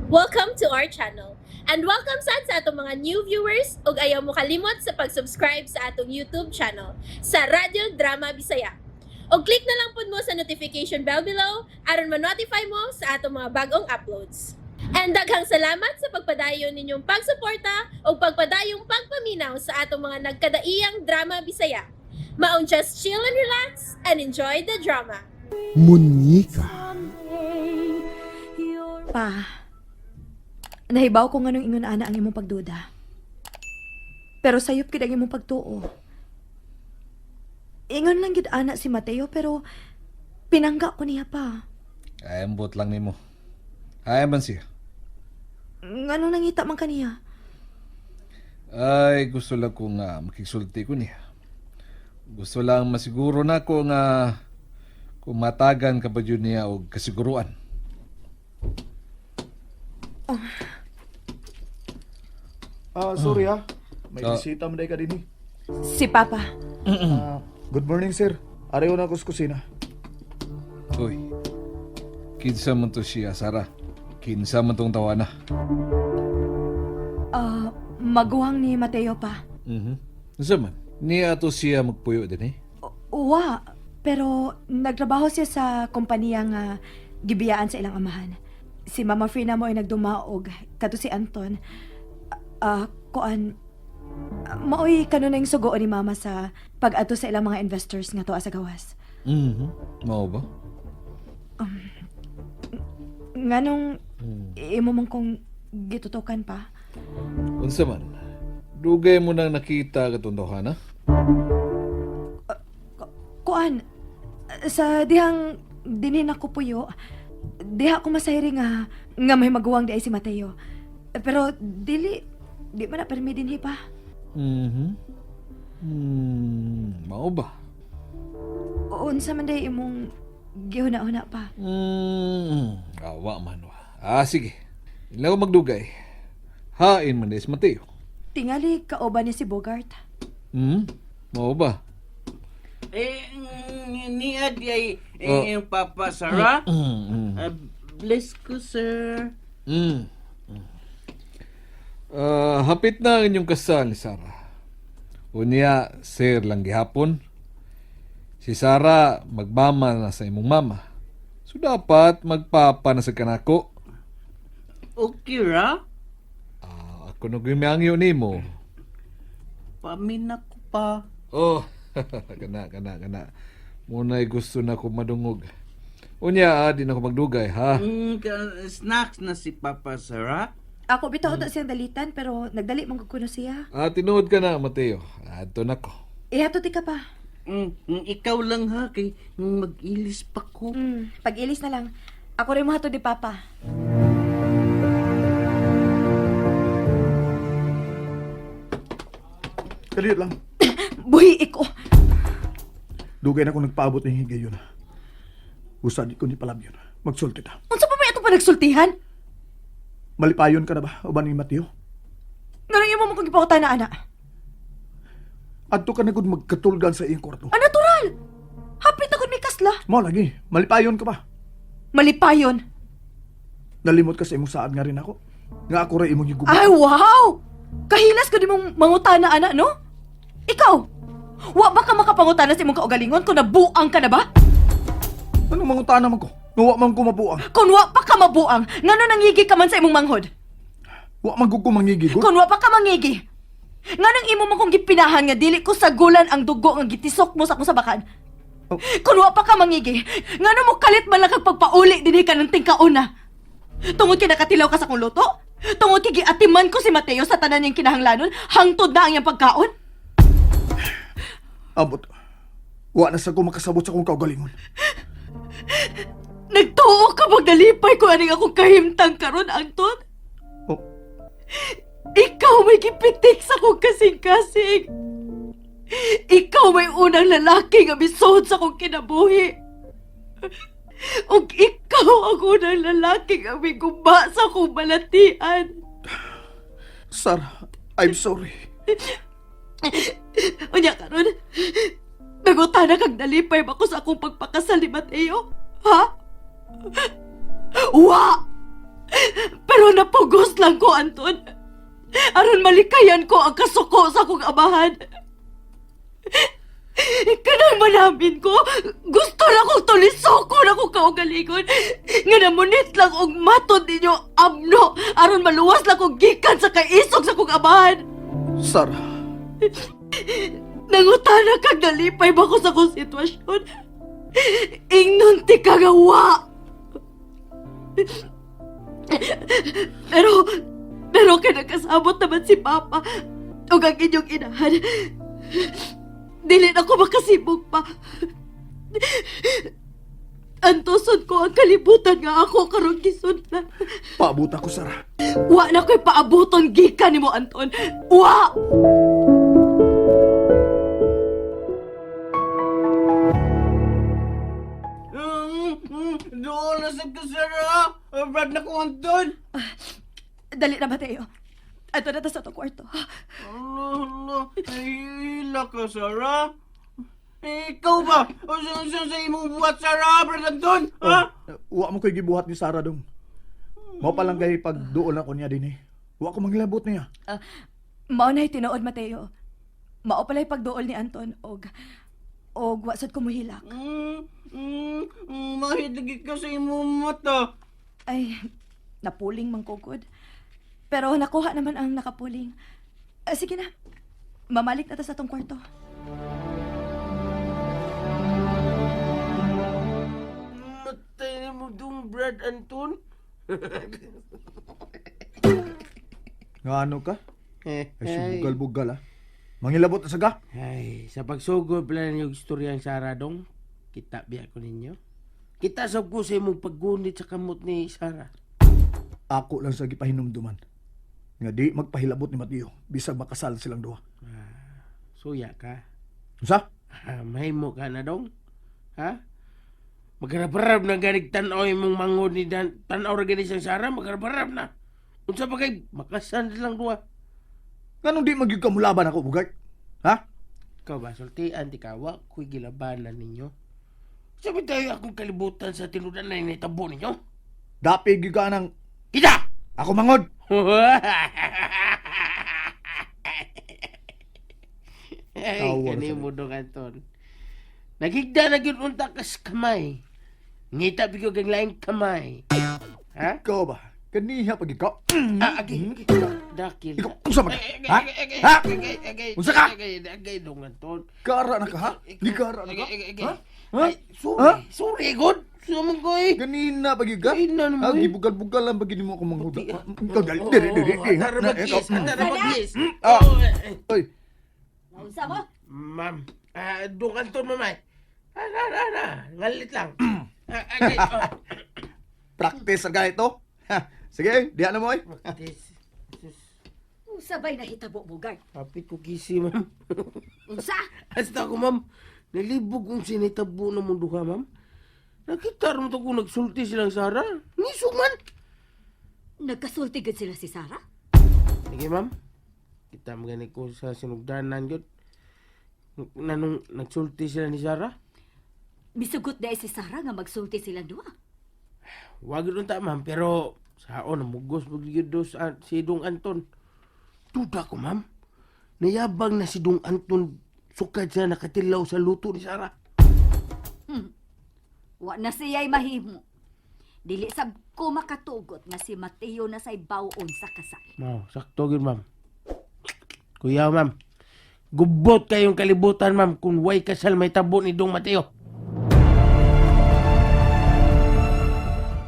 Welcome to our channel. And welcome sad sa atong mga new viewers ug ayaw mo kalimot sa pag-subscribe sa atong YouTube channel sa Radyo Drama Bisaya. Og click na lang pud mo sa notification bell below aron ma-notify mo sa atong mga bagong uploads. And daghang salamat sa pagpadayon ninyong pagsuporta ug pagpadayong pagpaminaw sa atong mga nagkadaiyang drama Bisaya. Maong just chill and relax and enjoy the drama. Munyika. Pa, nahibaw ko nganong ingon ana ang imong pagduda. Pero sayop gid ang imong pagtuo. Ingon lang gid ana si Mateo pero pinangga ko niya pa. Ay, ambot lang nimo. Ay, man siya. Nganong nangita man kaniya? Ay, gusto lang ko nga makigsulti ko niya. Gusto lang masiguro na ko nga kung matagan ka ba yun niya og kasiguruan. Ah, sorry ah. May Ah. bisita man day ka dinhi. Si Papa. Ah, good morning, sir. Areho na ako sa kusina. Uy, kinsa man to siya, Sara. Kinsa man tong tawana. Ah, maguhang ni Mateo pa. Mhm. Unsa man? Niya to siya magpuyo din eh. Wa, pero nagtrabaho siya sa kompanya nga gibiyaan sa ilang amahan. Si Mama Frina mo ay nagdumaog, kadto si Anton. Ah, kuan maoy kanunay sugoon ni Mama sa pag-adto sa ilang mga investors nga tuwa sa gawas. Mao ba? Nganong imo man kong gitutukan pa? Unsa man? Dugay mo nang nakita katong tawhana? Kuan sa dihang dinhi nako puyo, diha ko masayri nga nga may maguwang di ay si Mateo. Pero dili di man na permi dinhi pa. Mhm. Mao ba? Unsa man day imong gihuna-huna pa? Awa man wa. Ah, sige. Ilaw magdugay. Hain man des Mateo. Tingali kauban niya si Bogart. Mao ba? Eh, niya di ay Oh. eh, yung Papa Sarah. Ah, bless ko, sir. Ah, hapit na ang inyong kasal ni Sarah. Unya, sir lang gihapon. Si Sarah magmama na sa imong mama. So dapat magpapa na sa kanako. Okay ra? Ah, ako na gumangyo nimo. Pamina ko pa. Oh, kana kana kana. Muna'y gusto na ko madungog. Unya, ah, di na ko magdugay, ha? Snacks na si Papa Sarah. Ako bitaw ta siyang dalitan pero nagdali man gud kuno siya. Ah, tinuod ka na, Mateo. Adto na ko. Ihato ti ka pa. Ikaw lang ha, kay mag-ilis pa ko. Pag-ilis na lang. Ako rin mo di Papa. Dali lang. Buhi iko. Dugay na ko nagpaabot ng higayon. Usa di ko ni palabyon. Magsulti ta. Unsa pa may atong panagsultihan? Malipayon ka na ba uban ni Mateo? Nganong imo mo kong gipakutan na ana? Adto ka na gud magkatulgan sa iyang kwarto. Ah, natural. Hapit ako may kasla. Mao lagi, malipayon ka ba? Malipayon. Nalimot ka sa imong saad nga rin ako. Nga ako ra imong higuba. Ay, wow! Kahilas ko di mong mangutana, ana, no? Ikaw, wa ba ka makapangutana sa imong kaugalingon kung nabuang ka na ba? Anong mangutana man ko? Nga wa man ko mabuang. Kung wa pa ka mabuang, ngano nangigi ka man sa imong manghod? Wa man gud ko mangigigod. Kung wa pa ka mangigi, nganong imo man kong gipinahan nga dili ko sagulan ang dugo nga gitisok mo sa akong sabakan? Oh. Kung wa pa ka mangigi, ngano mo kalit man lang kag pagpauli dinhi ka ng tingkauna? Tungod kay nakatilaw ka sa akong luto? Tungod kay giatiman ko si Mateo sa tanan niyang kinahanglanon, hangtod na ang iyang pagkaon? Abot. Wa na sa ko makasabot sa akong kaugalingon. Nagtuo ka bang nalipay ko aning akong kahimtang karon, Anton? Oh, Ikaw may gipitik sa akong kasing-kasing. Ikaw may unang lalaki nga misuod sa akong kinabuhi. Ug ikaw ang unang lalaki nga migumba sa akong balatian. Sarah, I'm sorry. Unya karon, nagutana kag nalipay ba ko sa akong pagpakasal ni Mateo? Ha? Wa! Pero napugos lang ko, Anton. Aron malikayan ko ang kasuko sa akong amahan. Kanang manamin ko, gusto na kong tulisoko na kong kaugalingon. Nga namunit lang og matod ninyo amno aron maluwas lang kong gikan sa kaisog sa kong amahan. Sarah, Nangutana kag nalipay ba ko sa akong sitwasyon? Ingnon ti kagawa. Pero, pero kay nagkasabot naman si Papa ug ang inyong inahan. Dili na ko makasibog pa. Antuson ko ang kalibutan nga ako karon gisundan. paabot ako, Sarah. Wa na ko'y paabuton gikan nimo Anton. Wa! Doon na sa ka, Sarah. Brad na ko, Anton. Dali na, Mateo. Ato na ta sa atong kwarto. Hala, hala. Ay, hila ka, Sarah. Eh, ikaw ba? O sa, sa imong buhat, Sarah, Brad Anton? Ha? Wa mo ko'y gibuhat ni Sarah dong. Mao pa lang kay pagduol ako niya din eh. Wa ko manghilabot niya. Mao na'y tinuod, Mateo. Mao pala'y pagduol ni Anton og og wa sad ko mohilak. Mahidlagi ka sa imong mata. Ay, napuling man ko gud. Pero nakuha naman ang nakapuling. Ah, sige na. Mamalik na ta sa atong kwarto. Matay mo dong, Brad Anton. Nga ano ka? Ay, bugal-bugal ah. Manghilabot na saga. Ay, sa pagsugod pala ninyo istorya ang Sarah dong, kita biya ko ninyo. Kita sab ko sa imong paggunit sa kamot ni Sarah. Ako lang sa gipahinumduman. Nga di magpahilabot ni Mateo bisag makasal silang duha. Suya ka. Unsa? Ah, mahimo ka na dong. Ha? Magarabarab na ganig tanaw imong mangod ni Dan, tanaw ra gani siyang Sarah, magarabarab na. Unsa pa kay makasan silang duha. Nganong di magyud ka mulaban ako, bugay? Ha? Ikaw ba, sultian ti ka, wa ko'y gilabanan ninyo. Sabi tayo akong kalibutan sa tinudan na initabo ninyo. Dapi gyud ka nang Kita! ako mangod. Ay, Tawa kani sa- mo dong, Anton. Nagigda na gyud unta kas kamay. Ngita bigyo kang laing kamay. Ha? Ikaw ba? Kaniha pag ikaw. Ah, agay, agay. Dakil. Ikaw, unsa man ka? Ay, agay, Ha? agay, agay, Ha? agay, agay, Unsa ka? Agay, agay, dong, Anton. Kara na ka ha? Di kara na ka? Agay, agay, agay. Ha? Ha? Ay, sorry. Ha? Sorry, God. Sumang ko eh. Ganina pag ka? Ganina naman Ah, eh. gibugal-bugal lang pag mo ako manghuda. Puti, ah. Ikaw dali, dili, dili, dili. Tara Na, magkis, ikaw. tara magkis. Ah. Oo, eh, eh. Oy, Naunsa mo? Ma'am, doon Anton, mamay. Ah, na, na, na. Ngalit lang. Ah, agay, oh. practice ang ganito. Ha, sige, diha na mo eh. Practice. Sus, Unsa ba'y nahitabo mo, guard? Kapit ko kisi, ma'am. Unsa? Hasta ako, ma'am. Nalibog kong sinitabo na mong duha, ma'am. Nakita rin mo kung nagsulti silang Sara. Niso man. Nagkasulti gud sila si Sarah? Sige, ma'am. Kita magani ko sa sinugdanan, yun. Nanong nagsulti sila ni Sara? Misugot dahil si Sarah nga magsulti silang duha. Wag yun ta, ma'am. Pero saon, namugos magyud do sa si Dong Anton. Duda ko, ma'am. Nayabang na si Dong Anton sukad siya nakatilaw sa luto ni Sara. Wa na siya'y mahimo. Dili sab ko makatugot nga si Mateo na say bawon sa kasal. Ma'am, sakto yun, ma'am. Kuya, ma'am. Gubot kayong kalibutan, ma'am, kung way kasal may tabo ni Dong Mateo.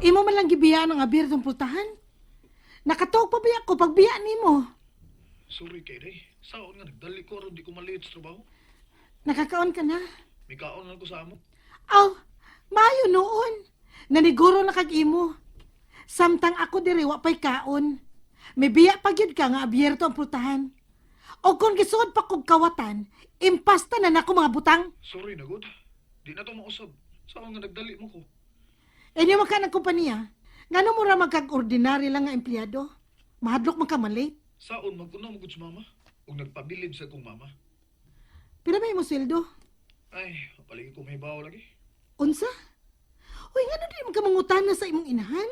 Imo man lang gibiyaan ang abir tong pultahan. Nakatuog pa biya ko pagbiya nimo. Sorry kay day. Saon nga nagdali ko aron di ko maliit sa trabaho. Nakakaon ka na. Mikaon lang ko sa amo. Aw, maayo noon. Naniguro na kag imo. Samtang ako diri wa pay kaon. May biya pa gyud ka nga abierto ang pultahan. O kung gisuod pa kog kawatan, impasta na nako mga butang. Sorry na good. Di na to mausab. Saon nga nagdali mo ko. Inyo man ka ng kompanya. Ngano mo ra magkag-ordinary lang nga empleyado? Mahadlok man ka malate. Saon magkuno mo gud sa mama. Ug nagpabilib sa kong mama. Pila ba imo sweldo? Ay, palagi ko mahibaw lagi. Unsa? Uy, ngano di man ka mangutana sa imong inahan?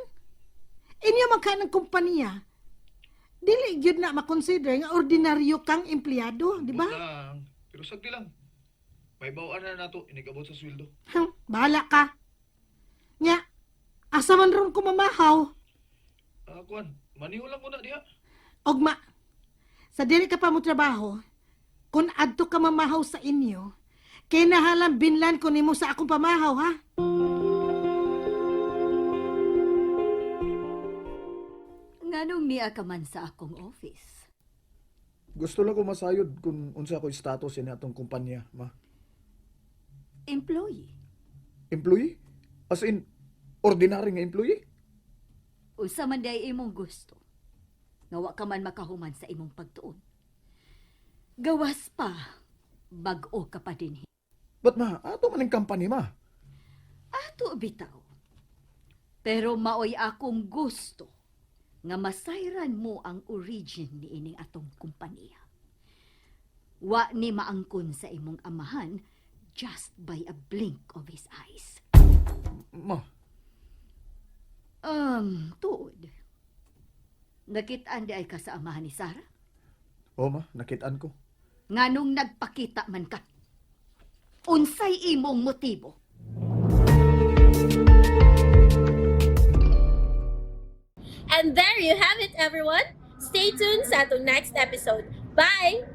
Inyo Inyo man ka ng kumpanya. Dili gyud na makonsider nga ordinaryo kang empleyado, di ba? Lang, pero sagdi lang. May bawaan na nato inigabot sa sweldo. Bahala ka. Nya, asa man ron ko mamahaw? Ah, kuan, maniho lang muna diha. Ogma, sa dili ka pa mo trabaho, kung adto ka mamahaw sa inyo, kinahalang binlan ko nimo sa akong pamahaw, ha? Nganong niya ka man sa akong office? Gusto lang ko masayod kung unsa ko status ini atong kumpanya, ma. Employee. Employee? As in, ordinary nga employee? Unsa man day imong gusto. Nga wa ka man makahuman sa imong pagtuon. Gawas pa, bag-o ka pa dinhi. But ma, ato man ang company, ma. Ato bitaw. Pero maoy akong gusto nga masayran mo ang origin ni ining atong kumpanya. Wa ni maangkon sa imong amahan just by a blink of his eyes. Ma, Tuod. Nakitaan di ay ka sa amahan ni Sarah? oh ma, nakitaan ko. Nganong nagpakita man ka? Unsay imong motibo? And there you have it, everyone. Stay tuned sa atong next episode. Bye!